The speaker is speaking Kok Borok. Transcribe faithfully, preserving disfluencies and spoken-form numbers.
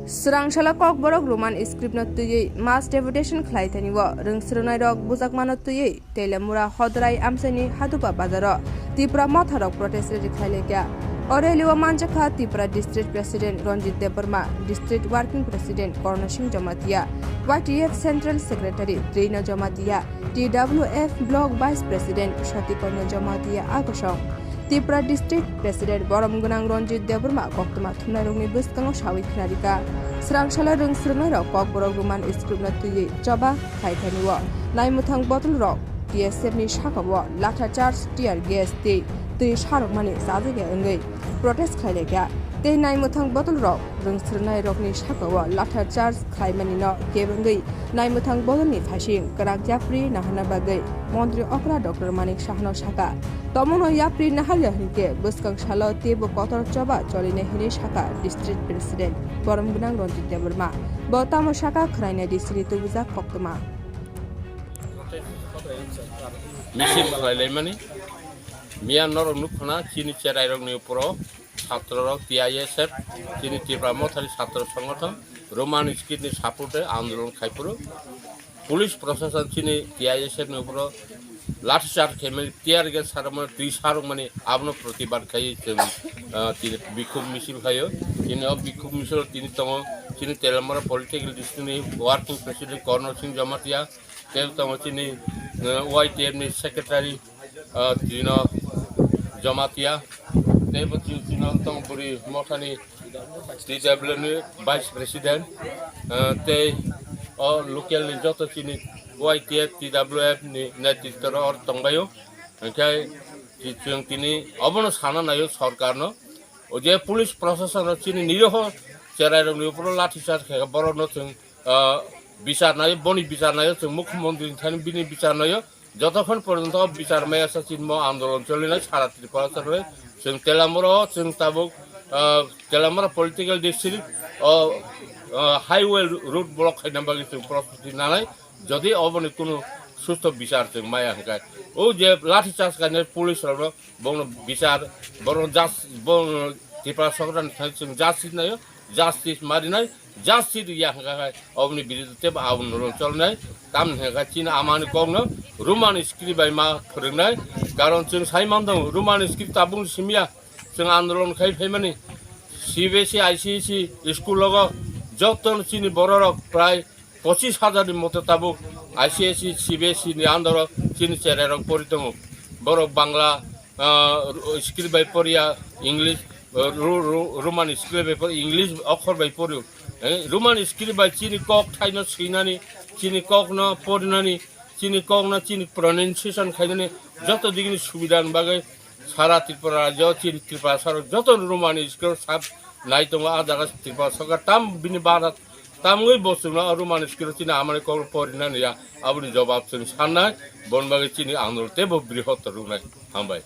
Swrang salo Kokborok Roman script no twiwi mass deputation khlai thani o rwng swrwngnairok bujakmano twiwi Telemura Hodrai amchaini Hadupa bazaro Tipra motharok protest rally khlai laikha. O rally o manjakha Tipra District President Ranjit Debbarma, District Working President Korno Singh Jamatia, Y T F Central Secretary Trino Jamatia, T W F Block Vice President Satikorno Jamatia agosong. Tipra District President Borom Gwnang Ranjit Debbarma koktwma thumnairokni bwskango sawi khnarikha. Swrang salo rwng swrwngnairok Kokborok Roman script no twiwi choba khlai thani o naimwthang bottle rok T S F ni saka o latha charge, tear gas tei twi sarokmani chajakya wngwi protest khlai laikha. Tei naimwthang bottle rok rwng swrwngnairokni saka o latha charge khlaimani no kebengwi naimwthang bottle ni phaising kwrak yapri naharna bagwi Montri Okra Doctor Manik Sahano saka. Tomono yapri naharya hinkhe bwskang salo teibo kotor choba cholinai hinwi saka District President Borom Gwnang Ranjit Debbarma. Bo tamo saka khwrainai D C ni tubujak koktwma. Misil khlailaimani miya norok nukphana chini cherairokni uporo satrorok T I S F chini Tipra Mothani satro songothon Roman script ni support e andolon khaiphuru. Police prosason chini T I S F ni uporo lathi charge khaimani, tear gas sarokmani, twi sarokmani abono protibad khaiwi chwng, ah, tini bikhub misil khaio. Tini o bikhub misil tini tongo chini Telemura Political District ni Working President Korno Singh Jamatia, tei tongo chini, ah, Y T F ni Secretary, ah, Trino Jamatia, tei bo chini, chini tongo bwrwi mothani T W ni Vice President, ah, tei o local ni joto chini Y T F, T W F ni netritwrok oro tongbaio. Hinkhe chwng tini obono sana naio sorkarno. O je police prosason rok chini niroho cherairokni uporo lathi charge khaikha, borokno chwng, ah, bichar naio, boni bichar naio, chwng mukhyamantri ni thani bini bichar naio. Jotokhon porjonto bichar maya sa chini mo andolon cholinai sara Tripura saroi. Chwng Telamura o chwng tabuk, ah, Telamura political district o, ah, highway road block khaina bagwi chwng prostuti nanai. Jodi oboni kunu susto bichar chwng maya hwnkhe, o je lathi charge khainai police rokno bono bichar, bono jas-, bono Tripura sorkarni thani chwng justice naio, justice marinai, justice ya hwnkha khai oboni biruddhe tebo andolon cholnai. Tamni hwnkha chini amani kokno Roman script bai ma phwrwngnai, karon chwng sai mandong Roman script tabukni simiya chwng andolon khai phaimani. C B S E, I C S E school logo joto chini bororok prai pochis hajar ni moto tabuk I C S E, C B S E ni under o chini cherairok pori tongo. Borok Bangla, ah, script bai poriya, English, ah, ro-, ro-, Roman script bai pori, English okhor bai pori. Eh, Roman script bai chini kok thaino swinani, chini kokno porinani, chini kokno chini pronunciation khainani joto digini subida ni bagwi sara Tripura rajyo chini Tripura sarok joto Roman script sab nai tongo. A jaga Tripura sarkar tam bini bara tamgwi bo chwngno Roman script chini amani kok porinani ya, aboni jobab chwng sannai, bon bagwi chini andolon tebo brihottor rwnai. Hambai.